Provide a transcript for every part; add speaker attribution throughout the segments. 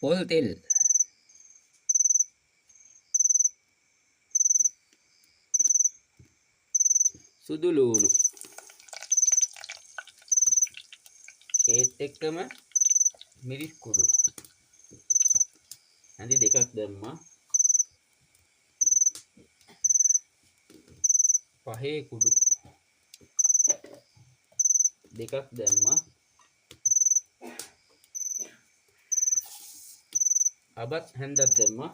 Speaker 1: පොල් තෙල්, සුදු ලූණු, ඒත් එක්කම මිරිස් කුඩු හැඳි දෙකක් දැම්මා. පහේ කුඩු දෙකක් දැම්මා. අබත් හැන්දක් දැම්මා.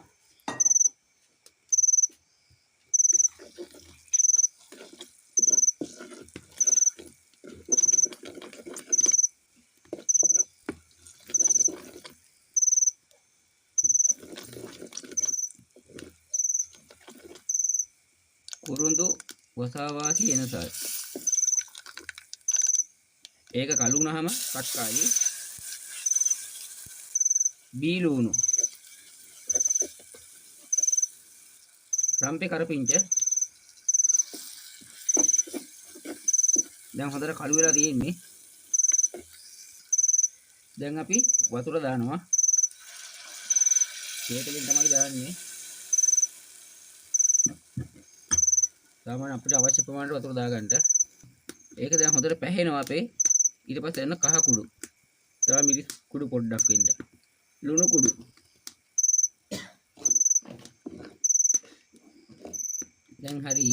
Speaker 1: කුරුඳු වසාවාසි එනසල්. ඒක කළු වුණාම කට්කායි. බීලූණු, රම්පේ කරපිංච. දැන් හොඳට කළු වෙලා තියෙන්නේ. දැන් අපි වතුර දානවා. කේතලෙන් තමයි දාන්නේ. සාමාන්‍ය අපිට අවශ්‍ය ප්‍රමාණයට වතුර දාගන්න. ඒක දැන් හොඳට පැහෙනවා අපේ. ඊට පස්සේ එන්න කහ කුඩු. තව මිරිස් කුඩු පොඩ්ඩක් වෙන්න. ලුණු කුඩු. දැන් හරි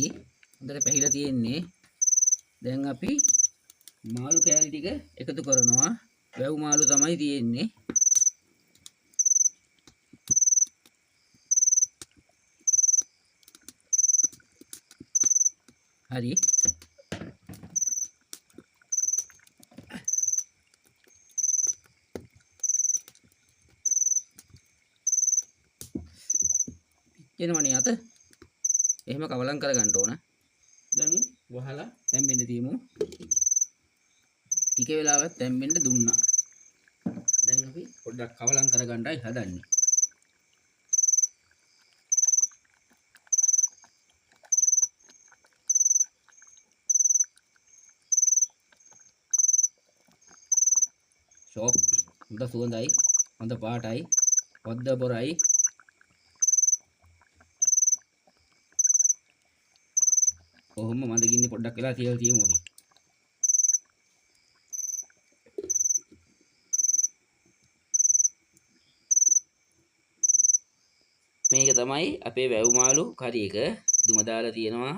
Speaker 1: හොඳට පැහිලා තියෙන්නේ. දැන් අපි මාළු කෑලි ටික එකතු කරනවා. වැව් මාළු තමයි තියෙන්නේ. හරි. පිච්චෙනවනේ අත. එහෙම කවලම් කරගන්න ඕන. දැන් වහලා තැම්බෙන්න තියමු. ටික වෙලාවක් තැම්බෙන්න දුන්නා. දැන් අපි පොඩ්ඩක් කවලම් කරගන්නයි හදන්නේ. ෂෝක් හොඳ සුවඳයි, හොඳ පාටයි, හොද්ද බොරයි. කොහොම මඳ ගින්නේ පොඩ්ඩක් වෙලා තියලා තියමු අපි. මේක තමයි අපේ වැව් මාළු කරි එක. දුම දාලා තියෙනවා,